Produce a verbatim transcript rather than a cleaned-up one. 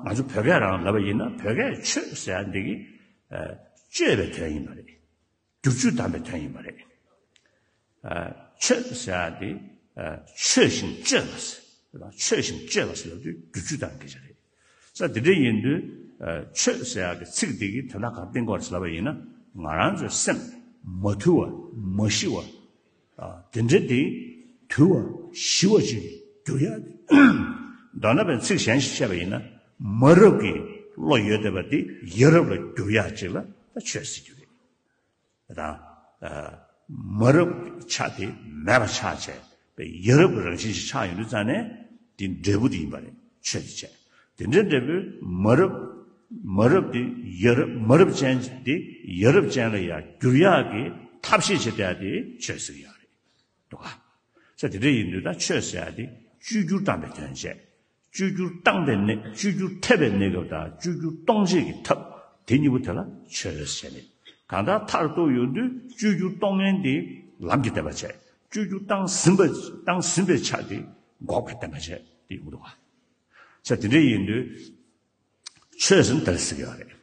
ང་ཚོ་བོད་སྐད་རང་ལབ་པ་ཡིན་ན་བོད་སྐད་ཆོས་ཟེར་ཡ་འདི་གི་ཨ་གཅོད་པའི་དོན་ཡིན་པ་རེད། བསྒྱུར་བཅོས་བཏང་པའི་དོན་ཡིན་པ་རེད། ཨ་ཆོས་ཟེར་ཡ་འདི་ཨ་ཆོས་བཞིན་སྤྱོད་པ་ཟེར། ཆོས་བཞིན་སྤྱོད་པ་ཟེར་ལབ་དུས་བསྒྱུར་བཅོས་བཏང་སྐད་ཆ་རེད། ས་དེ་འདྲ་ཡིན་དུས་ཨ་ཆོས་ཟེར་ཡ་གི་ཚིག་འདི་གི་དོན་དག་ག་རེ་བསྟན་གྱི་ཡོད་རེད་ལབ་པ་ཡིན་ན། ང་རང་ཚོའི་སེམས་མ་དུལ་བ་མ་ཞི་བ། ཨ་དེ་འདྲ་དེ་དུལ་བ་ཞི་བ་ཅིག་འགྱུར་ཡ་དེ། མདོར་ན་བའི་ཚིག་གཞན་ཞིག་བཤད་པ་ཡིན་ན། མ་རབས་ཀྱི་བློ་ཡོད་བསྡད་པ་དེ་ཡ་རབས་ལ་འགྱུར་ཡ་ཅིག་ལ་ད་ཆོས་ཟེར་རྒྱུ་རེད། ད་ཨ་མ་རབས་ཆ་དེ་མེད་པ་ཆགས་བྱས་པའི་ཡ་རབས་ཀྱི་རང་བཞིན་ཞིག་ཆགས་ཡོང་དུས་ཙང་ནས་དེ་འབྲས་བུ་དེ་ཡིན་པ་རེད། ཆོས་དེ་བྱས། དེ་འདྲའི་འབྲས་བུ་མ་རབས་མ་རབས་དེ་ཡ་རབས་མ་རབས་ཅན་དེ་ཡ་རབས་ཅན་ལ་ཡ་འགྱུར་ཡག་གི་ཐབས་ཤེས་བྱེད་བསྡད་ཡ་དེ་ཆོས་ཟེར་གྱི་ཡོད་རེད། འདུག་ག་ས་དེ་འདྲ་ཡིན་དུས་ད་ཆོས་ཟེར་ཡ་དེ་བཅོས་བསྒྱུར་བཏང་པའི་དོན་བྱས། བཅོས་བསྒྱུར་བཏང་པའི་གནས་བཅོས་བསྒྱུར་ཐེབས་པའི་གནས་སྐབས་དང་བཅོས་བསྒྱུར་གཏོང་བྱེད་ཀྱི་ཐབས་དེ་གཉིས་པོ་དེ་ལ་ཆོས་ཟེར་ནས། གང་ལྟར་མཐར་གཏུགས་ཡོང་དུས་བཅོས་བསྒྱུར་གཏོང་མཁན་དེ་ལམ་གྱི་བསྟན་པ་བྱས། བཅོས་བསྒྱུར་བཏང་ཟིན་པ་བཏང་ཟིན་པའི་ཆ་དེ་འགོག་པའི་བསྟན་པ་བྱས་དེ་ཡོང་གི་འདུག་ག་ས་དེ་འདྲ་ཡིན་དུས་ཆོས་ཟེར་ན་དེ་ལ་ཟེར་གྱི་ཡོད་རེད།